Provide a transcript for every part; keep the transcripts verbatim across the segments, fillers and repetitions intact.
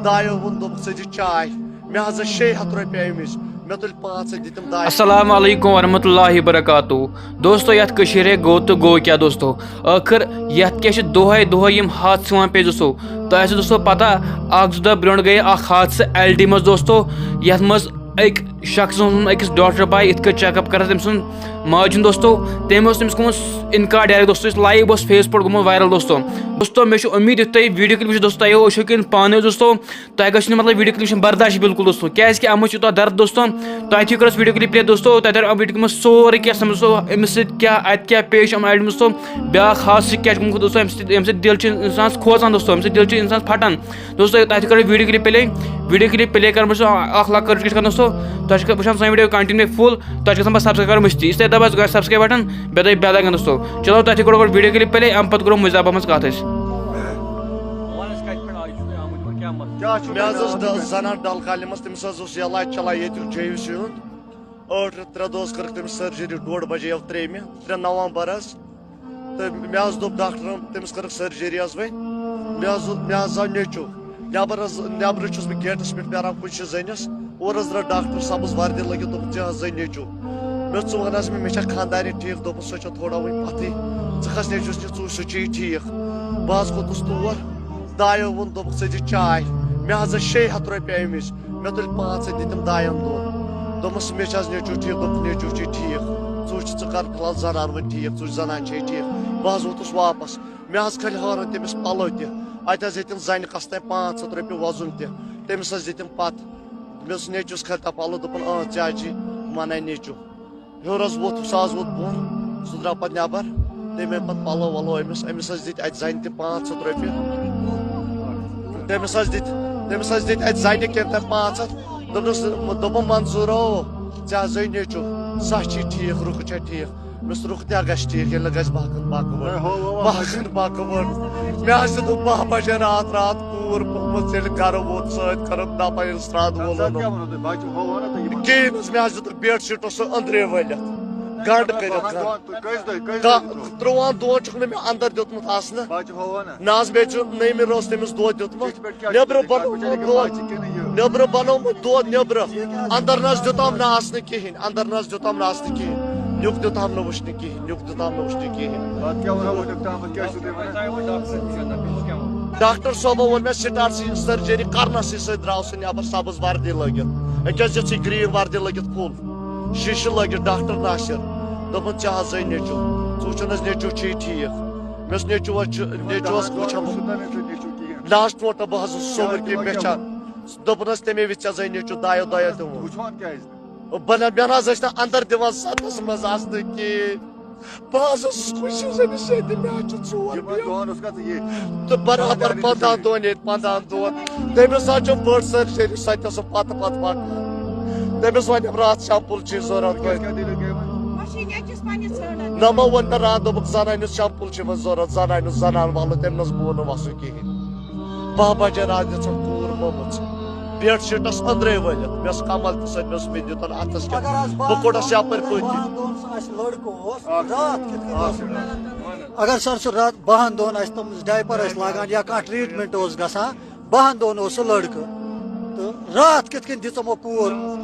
دایو ووٚن، دوٚپُکھ، "ژٕ دِ چاے۔" مےٚ حظ ٲسۍ شیٚیہِ ہَتھ رۄپیہِ أمِس، مےٚ تُلۍ پانٛژھ ہَتھ، دِتِم دایَن۔ السلام علیکم ورحمۃ اللہ وبرکاتہ۔ دوستو، یتھ کٔشیٖرِ گوٚو تہٕ گوٚو کیٛاہ دوستو؟ ٲخٕر یتھ کیٛاہ چھِ دۄہے دۄہے یِم حادثہٕ یِوان پیش دوستو؟ تۄہہِ آسہِ دوستو پتہ، اکھ زٕ دۄہ برونٛٹھ گٔیے اکھ حادثہٕ ایل ڈی منٛز دوستو، یتھ منٛز أکۍ شخصن اوٚن أکِس ڈاکٹر بھاے یِتھ کٔنۍ چیک اپ کران تٔمۍ سُنٛد ماجہِ ہُنٛد دوستو۔ تٔمۍ اوس تٔمِس گوٚمُت انکار ڈائریکٹ دوستو، یُس لایو اوس فیس پٮ۪ٹھ گوٚمُت وائرل دوستو۔ دوستو، مےٚ چھِ امید یُتھ تۄہہِ ویڈیو کلپ وٕچھِو دوستو، تۄہہِ وٕچھِو کِنہٕ پانہٕ دوستو، تۄہہِ گژھِ نہٕ مطلب ویڈیو کلپ چھُنہٕ برداش بالکل دوستو، کیازِ کہِ اَتھ منٛز چھُ یوٗتاہ درد دوستو۔ تۄہہِ تہِ کٔر اَسہِ ویڈیو کلپ پلے دوستو، تۄہہِ تَرِ اَمہِ ویڈیو کلپ منٛز سورُے کینٛہہ سمجھ دوستو، أمِس سۭتۍ کیٛاہ، اَتہِ کیٛاہ پیش آمُت ایڈمِٹ دوستو، بیٛاکھ حادثہٕ کیٛاہ چھُ گوٚمُت دوستو، اَمہِ سۭتۍ، اَمہِ سۭتۍ دِل چھُ اِنسانَس کھوژان دوستو، اَمہِ سۭتۍ دِل چھُ اِنسانَس پھٹان۔ دوستو، تۄہہِ تہِ کٔر video clip play, video clip play کرنہٕ چھُ اکھ لۄکٕٹ رِکویسٹ کران دوستو، تۄہہِ چھُ وٕچھان سٲنۍ ویڈیو کنٹِنیو فُل، تۄہہِ چھُ گژھان پتہٕ سبسکرایب کرُن مٔشتٕے، اس لیے دبٲیِو سبسکرایب بٹن، بیٚیہِ دبٲیِو بیل آیکن دوستو۔ چلو، تۄہہِ تہِ کوٚرو گۄڈٕ ویڈیو کلپ پلے، اَمہِ پتہٕ کرو مُزاحبہ منٛز کتھ أسۍ۔ وَن اَسہِ کَتہِ پٮ۪ٹھ آیہِ چھُ تُہۍ آمُت، وۄنۍ کیٛاہ مسلہٕ؟ کیٛاہ چھُ مےٚ حظ تۄہہِ ٲس آمُت؟ زنان ڈل کالہِ منٛز، تٔمِس حظ اوس یلاج چلان ییٚتہِ جے یوٗ سی ہُنٛد۔ ٲٹھ رٮ۪تھ ترٛےٚ دۄہ حظ کٔرٕکھ تٔمِس سٔرجری، ڈوڈ بجے یَو ترٛیٚیِمہِ، ترٛےٚ نومبر حظ۔ تہٕ مےٚ حظ دوٚپ ڈاکٹرن، تٔمِس کٔرٕکھ سٔرجری حظ وۄنۍ۔ مےٚ حظ مےٚ حظ آو نیٚچوٗ۔ نٮ۪بر حظ، نٮ۪برٕ چھُس بہٕ گیٹس پٮ۪ٹھ پیاران کُنہِ جایہِ زٔنِس۔ اورٕ حظ درٛاو ڈاکٹر سبٕز وردی لٲگِتھ، دوٚپُن، "ژےٚ حظ زٔنۍ نیٚچوٗ۔" مےٚ دوٚپ، "ژٕ وَن حظ مےٚ، مےٚ چھا خانٛدارِنۍ ٹھیٖک؟" دوٚپُن، "سۄ چھےٚ تھوڑا وُنہِ پَتھٕے، ژٕ کھس نیٚچوِس نِش، ژٕ وٕچھ سُہ چی ٹھیٖک۔" بہٕ حظ کھوٚتُس تور، دایو ووٚن، دوٚپُکھ، "ژٕ دِ چاے۔" مےٚ حظ ٲسۍ شیٚیہِ ہَتھ رۄپیہِ أمِس، مےٚ تُلۍ پانٛژھ ہَتھ، دِتِم دایَن دۄن۔ دوٚپمَس، "مےٚ چھِ حظ نیٚچوٗ ٹھیٖک؟" دوٚپُکھ، "نیٚچوٗ چھُے ٹھیٖک، ژٕ وٕچھ، ژٕ کر فِلحال زنان وۄنۍ ٹھیٖک، ژٕ وٕچھ زنان چھے ٹھیٖک۔" بہٕ حظ ووتُس واپس، مےٚ حظ کھٔلۍ ہٲرَن تٔمِس پَلو تہِ، اَتہِ حظ ہیٚتِن زَنہِ قسطے پانٛژھ ہَتھ رۄپیہِ وۄزُن تہِ، تٔمِس حظ دِتِم پَتہٕ۔ مےٚ اوس نیٚچوِس کھٔلۍ تَتھ پَلو، دوٚپُن، "اۭں، ژےٚ حظ چھِ وَنان نیٚچوٗ۔" ہیوٚر حظ ووٚتھ، سُہ حظ ووٚتھ بۄن، سُہ درٛاو پَتہٕ نٮ۪بر۔ تٔمۍ أنۍ پَتہٕ پَلو وَلو أمِس، أمِس حظ دِتۍ اَتہِ زَنہِ تہِ پانٛژھ ہَتھ رۄپیہِ۔ تٔمِس حظ دِتۍ، تٔمِس حظ دِتۍ اَتہِ زَنہِ کیٚنٛہہ تام پانٛژھ ہَتھ۔ دوٚپنَس، دوٚپُن، "منظوٗر او، ژےٚ حظ زٔے نیٚچوٗ، سۄ چھِ ٹھیٖک، رُکہٕ چھےٚ ٹھیٖک؟" مےٚ دوٚپُس، "رُکہٕ تہِ ہا گژھِ ٹھیٖک، ییٚلہِ نہٕ گژھِ باقٕے، باقٕے وٲلۍ۔" باقٕے، باقٕے وٲلۍ۔ مےٚ حظ دیُتُکھ باہ بجے راتھ، راتھ کوٗر پوٚمُت، ییٚلہِ گرٕ ووت سۭتۍ کٔرٕم دَپان، ییٚلہِ سرٛان وولُن۔ کِہیٖنۍ حظ، مےٚ حظ دیُتُکھ بیڈ شیٖٹو سُہ أنٛدرے وٲلِتھ، گنٛڈ کٔرِتھ گنٛڈ۔ تُہۍ کٔژِ دۄہہِ، کٔژِ دۄہہِ کا-، دیُتوٕ؟ ترٛۆہَن دۄہَن چھُکھ نہٕ مےٚ اَندَر دیُتمُت آسنہٕ۔ بہٕ حظ چھُس ہاوان نا۔ نہ حظ، مےٚ چھُ نٔیمہِ روز تٔمِس دۄد دیُتمُت۔ یِتھ پٲٹھۍ کیٛاہ چھُ نیٚبرٕ تۄہہِ؟ بَنومُت پَتہٕ چھِ دۄد۔ ییٚکیٛاہ پَتہٕ چھِ کِنہٕ یہِ؟ نیٚبرٕ بَنومُت دۄد نیٚبرٕ۔ یہِ کیٛاہ حظ؟ اَندَر نہ حظ دیُتام نہٕ آسنہٕ کِہیٖنۍ۔ اَندَر نہ حظ دیُتام نہٕ آسنہٕ کِہیٖنۍ۔ نیُک دیُتام نہٕ وٕچھنہٕ کِہیٖنۍ۔ نیُک دیُتام نہٕ وٕچھنہٕ کِہیٖنۍ۔ پَتہٕ کیٛاہ وَنو وۄنۍ ڈاکٹر صٲبَس، کیٛاہ چھُو تُہۍ وَنان؟ ڈاکٹر صٲبَن ووٚن مےٚ، سٹارٹ سٕے سٔرجری کَرنَسٕے سۭتۍ درٛاو سُہ نٮ۪بَر سبٕز وردی لٲگِتھ۔ أکیٛاہ حظ یِژھٕے گرٛیٖن وردی لٲگِتھ فُل۔ شیٖشہٕ لٲگِتھ ڈاکٹر ناصر۔ دوٚپُن، "ژےٚ حظ زٔے نیٚچوٗ۔ ژٕ وٕچھُن حظ نیٚچوٗ چھُے ٹھیٖک؟" مےٚ اوس نیٚچوٗ حظ چھُ، نیٚچوٗ حظ وٕچھان۔ نہ حظ ٹوٹل بہٕ حظ اوسُس سوٚمُت کِنۍ بیٚچھان۔ دوٚپُن حظ تَمے وِزِ، "ژےٚ زٔے نیٚچوٗ دایو دایو تہِ ووٚن۔" وٕچھان کیٛازِ؟ بہٕ نہ، مےٚ نہ حظ ٲسۍ نہٕ اَندَر دِوان سَتَس منٛز اَژنہٕ کِہیٖنۍ۔ بہٕ حظ اوسُس خوشی سٕنٛدِس سۭتۍ، مےٚ حظ چھُ ژور یِمَن بیٚیہِ۔ دۄہَن اوس کَتھ یہِ؟ تہٕ برابر پنٛداہ دۄہَن ییٚتہِ، پنٛداہ دۄہَن۔ تٔمِس حظ چھُ بٔڑ سٔرجری، سۄ تہِ ٲسٕم پَتہٕ پَتہٕ پَکان۔ تٔمِس وَنیٚم راتھ شمپُل چھُے ضوٚرَتھ کیٛاہ، وۄنۍ۔ کیٛاہ دٔلیٖل گٔے وۄنۍ؟ وۄنۍ چھِ نیٚچوِس پنٛنِس ژھانٛڈان۔ نہ، مےٚ ووٚن نہٕ راتھ، دوٚپُکھ، "زنانہِ ہُنٛد شمپُل چھُ یِمَن ضوٚرَتھ، زنانہِ ہُنٛد زنان والُن"، تٔمۍ نہ حظ مون نہٕ وَسُن کِہیٖنۍ۔ باہ بجے راتھ دِژٕن کوٗر مٔمٕژ۔ بیڈ شیٖٹس أنٛدرے ؤلِتھ۔ مےٚ ٲس کمل تہِ سۭتۍ، مےٚ اوس، مےٚ دیُتن اَتھس کیٛاہ۔ اگر حظ بہٕ کوٚڑس یپٲرۍ پٔتۍ کِنۍ۔ باہن دۄہن سُہ اَسہِ لڑکہٕ اوس، راتھ کِتھ کٔنۍ اوس؟ اگر سر سُہ راتھ باہن دۄہن اَسہِ تِم ڈایپر ٲسۍ لاگان یا کانٛہہ ٹریٹمنٹ اوس گژھان، باہن دۄہن اوس سُہ لڑکہٕ۔ تہٕ راتھ کِتھ کٔنۍ دِژ یِمو کوٗر،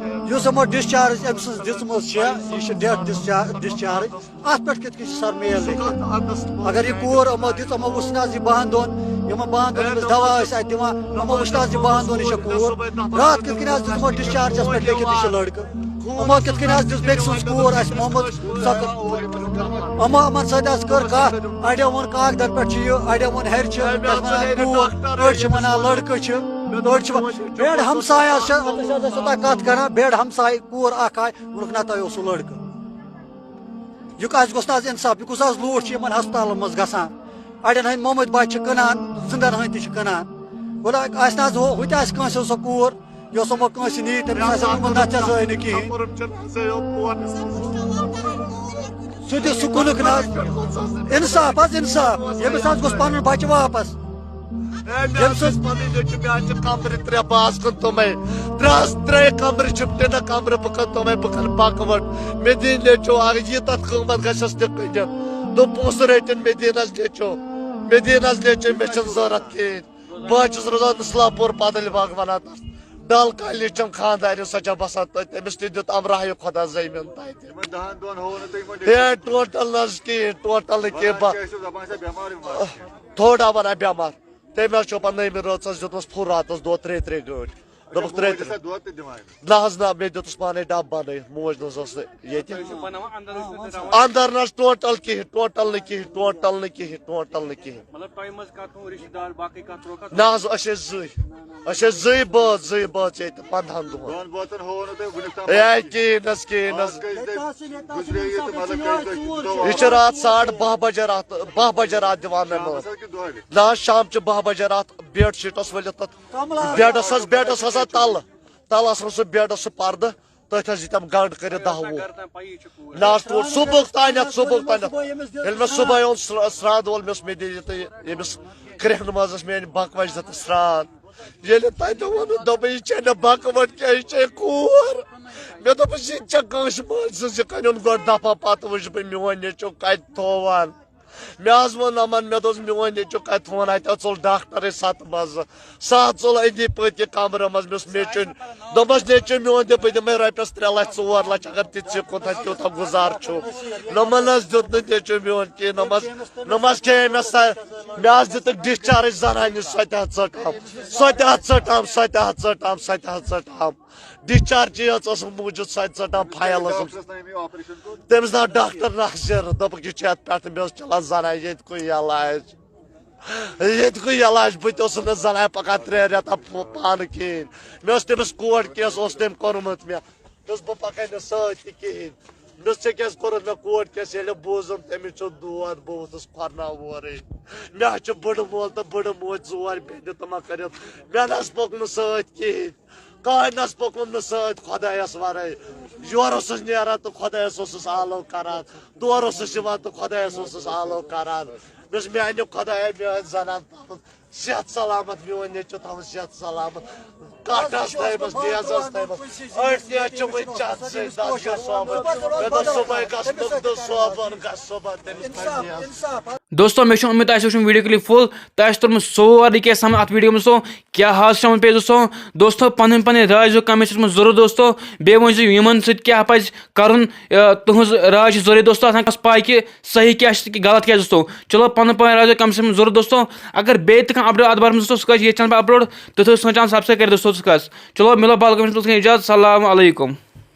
یُس یِمو ڈسچارج أمۍ سٕنٛز دِژمٕژ چھےٚ، یہِ چھِ ڈیتھ ڈسچارج، ڈسچارج۔ اَتھ پٮ۪ٹھ کِتھ کٔنۍ چھِ سر میل لیکھِتھ؟ اگر یہِ کوٗر یِمو دِژ، یِمو وٕچھ نہ حظ یہِ باہَن دۄہَن، یِمَن باہَن دۄہَن أمِس دوا ٲسۍ اَتہِ دِوان، یِمو وٕچھ نہ حظ یہِ باہَن دۄہَن یہِ چھےٚ کوٗر؟ راتھ کِتھ کٔنۍ حظ دِژ یِمو ڈِسچارجَس پٮ۪ٹھ لیکھِتھ یہِ چھِ لٔڑکہٕ؟ یِمو کِتھ کٔنۍ حظ دِژ بیٚکہِ سٕنٛز کوٗر اَسہِ مۄمُت؟ سۄ کٔر-، یِمو یِمَن سۭتۍ حظ کٔر کَتھ، اَڑیو ووٚن کاغدَن پٮ۪ٹھ چھِ یہِ، اَڑیو ووٚن ہَرِ چھِ، یَتھ وَنان کوٗر، أڑۍ چھِ وَنان لٔڑکہٕ چھِ، أڑۍ چھِ وَنان، بیٚڑ ہمساے حظ چھِ، اَتھ ٲسۍ حظ اَسہِ یوٗتاہ کَتھ کَران، بیٚڑ ہمساے کوٗر اَکھ آے، ووٚنُکھ نہ تۄہہِ اوسوٕ لٔڑکہٕ۔ یہِ کَس گوٚژھ نہٕ حظ اِنصاف؟ یہِ کُس حظ لوٗٹھ چھِ یِمَن ہسپتالَن منٛز گژھان؟ اَڑٮ۪ن ہٕنٛدۍ مۄمٕتۍ بَچہِ چھِ کٕنان، زِندَن ہٕنٛدۍ تہِ چھِ کٕنان۔ وَلہٕ آسہِ نہٕ حظ ہُہ، ہُہ تہِ آسہِ کٲنٛسہِ ہٕنٛز سۄ کوٗر، یۄس یِمو کٲنٛسہِ نی، تٔمِس آسہِ ووٚنمُت، "نہ، ژےٚ زٲے نہٕ کِہیٖنۍ۔" سُہ تہِ سُہ کُنُکھ نہٕ حظ۔ اِنصاف حظ، اِنصاف۔ ییٚمِس حظ گوٚژھ پَنُن بَچہِ واپَس۔ ہے، مےٚ حظ ٲسۍ پَنٕنۍ نیٚچوٗ، مےٚ حظ چھِ کَمرٕ ترٛےٚ، بہٕ حظ کٕنہٕ تِمَے۔ ترٛےٚ حظ، ترٛےٚ کَمرٕ چھِم، ٹِنہٕ کَمرٕ، بہٕ کٕنہٕ تِمَے، بہٕ کٕنہٕ بَکہٕ وَٹ۔ مےٚ دِنۍ نیٚچوٗ اَکھ، یہِ تَتھ قۭمَتھ گژھٮ۪س تہِ کٕنِتھ۔ دوٚپ، "پونٛسہٕ رٔٹِن مےٚ دِنَس نیٚچوٗ، مےٚ دِنَس نیٚچوٗ، مےٚ چھِنہٕ ضوٚرَتھ کِہیٖنۍ۔" بہٕ حظ چھُس روزان اسلام پور پادٕلۍ باغ وَنان تَتھ۔ ڈل کالنی چھَم خانٛدارِنۍ، سۄ چھےٚ بَسان تَتہِ۔ تٔمِس تہِ دیُت امراہیو خۄدا زٔمیٖن تَتہِ۔ یِمَن دَہَن دۄہَن ہوو نہٕ تُہۍ یِمَن ہے، ٹوٹل نہ حظ کِہیٖنۍ، ٹوٹل نہٕ کِہیٖنۍ۔ وَنان بہٕ کیٛاہ چھُ دَپان، چھا بٮ۪مارٕے ما چھِ؟ تھوڑا وَنان بٮ۪مار۔ تٔمۍ حظ چھُ پَتہٕ نٔیمہِ رٲژ حظ دیُتمَس فُل راتَس دۄد ترٛےٚ ترٛےٚ گٲنٛٹہِ۔ دوٚپُکھ ترٛےٚ موج ترٛےٚ۔ ٲسا دۄد تہِ دِوان أمِس؟ نہ حظ نہ، مےٚ دیُتُس پانَے ڈَبہٕ بَنٲیِتھ، موج نہ حظ ٲس نہٕ ییٚتہِ۔ تُہۍ چھِو بَناوان اَندَر ٲسِو تُہۍ ترٛاوان؟ اَندَر نہ حظ ٹوٹل کِہیٖنۍ، ٹوٹل نہٕ کِہیٖنۍ، ٹوٹل نہٕ کِہیٖنۍ، ٹوٹل نہٕ کِہیٖنۍ۔ مطلب، تۄہہِ منٛز کانٛہہ تُہُنٛد رِشتہٕ دار، باقٕے کانٛہہ ترٛوو کانٛہہ؟ نہ حظ، أسۍ ٲسۍ زٕے، أسۍ ٲسۍ زٕے بٲژ، زٕے بٲژ ییٚتہِ پنٛدہَن دۄہَن۔ دۄن بٲژَن ہوو نہٕ تۄہہِ وُنیُک تام ہے، پَتہٕ؟ کِہیٖنۍ نہٕ حظ، کِہیٖنۍ نہٕ حظ۔ آز کٔژِ دۄہہِ گُزرے یہِ تہٕ مطلب کٔژِ دۄہہِ چھُ دۄہ؟ یہِ چھِ راتھ ساڑٕ باہ بَجے راتھ، باہ بَجے راتھ دِوان مےٚ شامَس مٲنٛز۔ حظ کِنہٕ دۄہلہِ؟ نہ حظ، شام چہِ باہ بَجے راتھ بیڈ شیٖٹَس ؤلِتھ تَتھ۔ بیڈَس حظ، بیڈَس حظ تَلہٕ، تَلہٕ آسان سُہ بیڈَس سُہ پَردٕ، تٔتھۍ حظ دِتِم گنٛڈ کٔرِتھ دَہ وُہ۔ نہ حظ، تور صُبحُک تانٮ۪تھ، صُبحُک تانٮ۪تھ۔ ییٚلہِ مےٚ صُبحٲے اوٚن سرٛ-، سرٛان وول، مےٚ اوس مےٚ دِتھ یہِ تہٕ یہِ، ییٚمِس کرٛیٚہنہٕ منٛز ٲس میٛانہِ بَکہٕ وَچہِ دِتھ سرٛان۔ ییٚلہِ تَتہِ ووٚنُن، دوٚپُن، "یہِ چھےٚ نہٕ بَکہٕ وَچہِ کینٛہہ، یہِ چھےٚ کوٗر۔" مےٚ دوٚپُس، "یہِ تہِ چھےٚ کٲنٛسہِ مٲلۍ سٕنٛز، یہِ کَنہِ اوٚن گۄڈٕ دَفعہ، پَتہٕ وٕچھِ بہٕ میون نیٚچُو کَتہِ تھووَن۔" مےٚ حظ ووٚن یِمَن، مےٚ دوٚپُس، "میون نیٚچُو کَتہِ تھووَن؟ اَتہِ حظ ژوٚل ڈاکٹرٕے سَتہٕ منٛزٕ۔" سُہ حظ ژوٚل أنٛدی پٔتۍ یہِ کَمرٕ منٛز۔ مےٚ اوس نیٚچُن، دوٚپمَس، "نیٚچُو میون تہِ، بہٕ دِمَے رۄپیَس ترٛےٚ لَچھ، ژور لَچھ، اگر تِژھ ژےٚ کوٗتاہ تیوٗتاہ گُزار چھُ۔" نوٚمَن حظ دیُت نہٕ نیٚچُو میون کینٛہہ، نوٚمَس، نوٚمَس کھیٚیے مےٚ سا، مےٚ حظ دِتُکھ ڈِسچارٕج زَنانہِ سۄ تہِ حظ ژٔٹہَم، سۄ تہِ حظ ژٔٹہَم، سۄ تہِ حظ ژٔٹہَم، سۄ تہِ حظ ژٔٹہَم۔ ڈِسچارجٕے یٲژ ٲسٕم موٗجوٗد، سۄ تہِ ژٔٹہَم فایِل ٲسٕم۔ ڈاکٹرَس ناوِ مےٚ آپریشن کوٚر۔ تٔمِس ناو ڈاکٹر ناصر، دوٚپُکھ، "یہِ چھُ یَتھ پٮ۪ٹھ۔" مےٚ اوس چَلان زَنانہِ ییٚتہِ کُے علاج، ییٚتہِ کُے علاج۔ بہٕ تہِ اوسُس نہٕ زَنانہِ پَکان ترٛےٚ رٮ۪تھ پَ-، پانہٕ کِہیٖنۍ۔ مےٚ اوس تٔمِس کوٹ کیس اوس تٔمۍ کوٚرمُت مےٚ۔ مےٚ اوس، بہٕ پَکَے نہٕ سۭتۍ تہِ کِہیٖنۍ۔ مےٚ اوس، "ژےٚ کیٛازِ کوٚرُتھ مےٚ کوٹ کیس؟" ییٚلہِ بوٗزُم تٔمِس چھُ دود، بہٕ ووتُس کھۄرناوٕ وورٕے۔ مےٚ حظ چھُ بٕڈٕ مول تہٕ بٕڈٕ موج ژور بیٚنہِ تِمَن کٔرِتھ۔ مےٚ نہ حظ پوٚک نہٕ سۭتۍ کِہیٖنۍ۔ کانٛہہ نہ حظ پوٚکُم نہٕ سۭتۍ خۄدایَس وَرٲے۔ یورٕ اوسُس نیران تہٕ خۄدایَس اوسُس آلو کَران۔ تورٕ اوسُس یِوان تہٕ خۄدایَس اوسُس آلو کَران۔ مےٚ اوس، "میٛانہِ خۄدایا، میٛٲنۍ زَنان تھاوُن صحت سلامت، میون نیٚچُو تھاوُن صحت سلامت۔" کَٹھ حظ تھٲیمَس، نیز حظ تھٲیمَس۔ أڑۍ نیز چھِ وٕنہِ چَتھ سۭتۍ دَگ گژھِ صٲبَن۔ مےٚ دوٚپ، "صُبحٲے گژھ مُقدٕ صٲبَن، گژھ صُبحن تٔمِس تھٲے نیز۔" دوستو، مےٚ چھُ اُمید آسہِ وٕچھُن ویٖڈیو کِلِپ فُل، تۄہہِ آسہِ توٚرمُت سورُے کینٛہہ سَمٕجھ اَتھ ویٖڈیو منٛز۔ سو کیٛاہ حظ چھُ یِمَن پیٚیہِ دوستو؟ دوستو، پَنٕنۍ پَنٕنۍ راے چھُ کَمٮ۪نٛٹ سیکشَن منٛز ضروٗر دوستو۔ بیٚیہِ ؤنۍ زیو یِمَن سۭتۍ کیٛاہ پَزِ کَرُن۔ آ، تُہٕنٛز راے چھِ ضروٗری دوستو، اَتھ پَے کہِ صحیح کیٛاہ چھِ تہٕ کہِ غلط کیٛاہ چھِ دوستو۔ چلو، پَنُن پَنُن راے چھِ کَم سے کَم ضروٗر دوستو۔ اگر بیٚیہِ تہِ کانٛہہ اَپڈیٹ اَتھ بارَس منٛز دوستو، سُہ کَرِ ییٚتھۍ چَنَل پٮ۪ٹھ اَپلوڈ تہٕ تُہۍ سون چَنَل سَبسکرٛایِب کٔرِتھ دوستو، سُہ کَس۔ چلو، مِلو باقٕے وٕچھُن، تُہۍ تھٲیِو اِجازت۔ السلام علیکُم۔